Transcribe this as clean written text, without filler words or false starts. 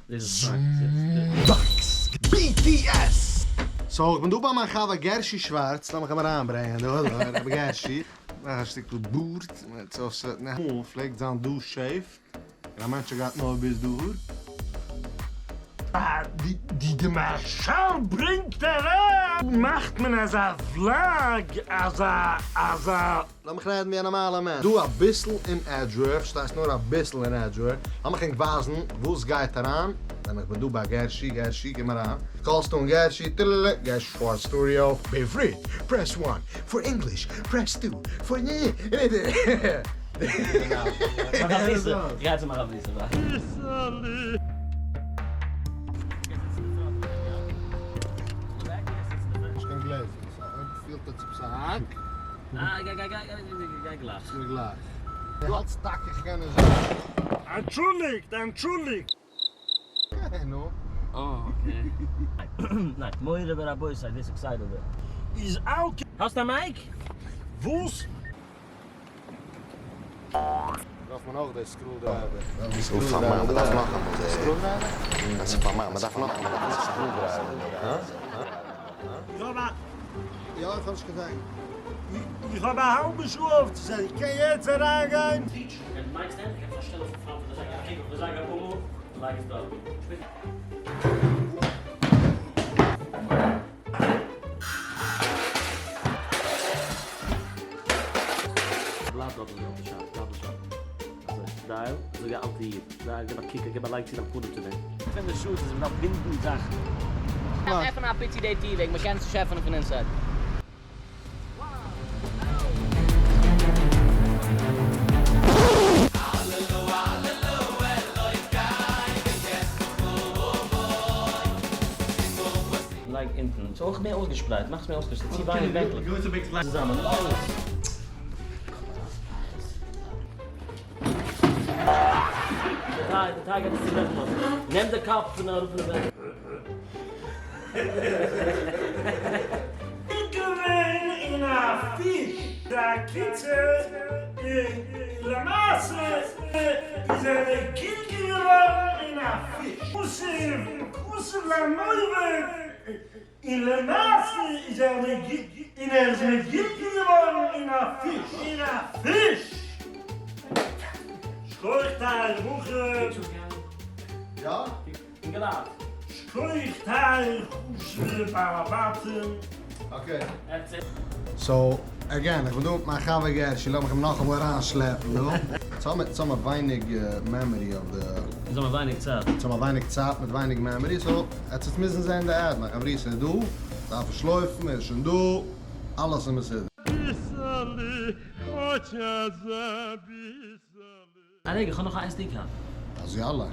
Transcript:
באקס! BTS! So איך בין דא ביי מיין חבר גערשי שווארץ, לאמיך אים אריינברענגען דא, דא רבי גערשי, מאך א שטיקל בארד, מיט אויפסעטן, אמאל פלעגט זיין דא shaved, און א מענטש האט געהאט נאר ביז דא האר. אה, די די מהרשל ברענגט אריין מאכט מען אזא vlog אזא אזא. לאמיך רעדן ווי א נארמאלער מענטש. דא אביסל אין Edgware, פארשטייסט נאר אביסל אין Edgware, לאמיך ענק ווייזן וואס גייט אריין ווען איך בין דא ביי גערשי, גערשי קום אריין, call סט אן גערשי, טילילע, גערשי שווארץ studio, בעברית, press one, for English, press two, for. נישט קיין גלעזער, so אויב פילט ער צו עפעס א האק. אה, גיי גיי גיי גיי גלייך. ס'איז גלייך. די האלטסט טאקע איך קען נישט זיין. אנטשולדיגט! אנטשולדיגט! okay נו. אה okay. ניין, מורי ורבותי, דאס excite ט איז אלק. האסט א mic? וואס? דארף מען אויך די screwdriver. סקרודרייווער? מ'דארף נאכאמאל די screwdriver? מ'דארף נאכאמאל די screwdriver. איך האב א. יא, איך האב נישט קיין זייגער. איך האב א האלבע שעה אויפצושטיין, איך קען יעצט אריינגיין? עפענען א פיצי די טיר וועגן מ'קען עס נישט עפענען פון inside. לייג אונטן, ס'איז אויך מער אויסגעשפרייט, מאך עס מער אויסגעשפרייט, ס'איז צו ווייניג בענקלעך. צוזאמען מיט אלעס. די טיי גייט עס צוברעכן אויך. נעם די קאפ פון אראפ פון די בענקל. געווען אין א פיש. הקיצור, למעשה איז ער מגולגל געווארן אין א פיש. כתוב כתוב למוות, און למעשה איז ער און ער איז מגולגל געווארן אין א פיש. אין א פיש! שכוח טייערע בחור. יא? אינגעלייט. שכוח טייערע חשובע בעלי בתים. okay. So, again, איך בין דא מיט מיין חבר גערשי, לאמיך אים נאכאמאל אריינשלעפן דא. אונז האמיר ווייניג memory אויף די. אונז האמיר ווייניג צייט. אונז האמיר ווייניג צייט מיט ווייניג memory, so עטס וועטס מוזן זען די ad, מיין חברותא איז דא, דארף נישט לויפן, ער איז שוין דא, אלעס איז מסודר. ביסעלע, כאטש אזא ביסעלע. א רגע, איך האב נאך א SD card. אז יאללה.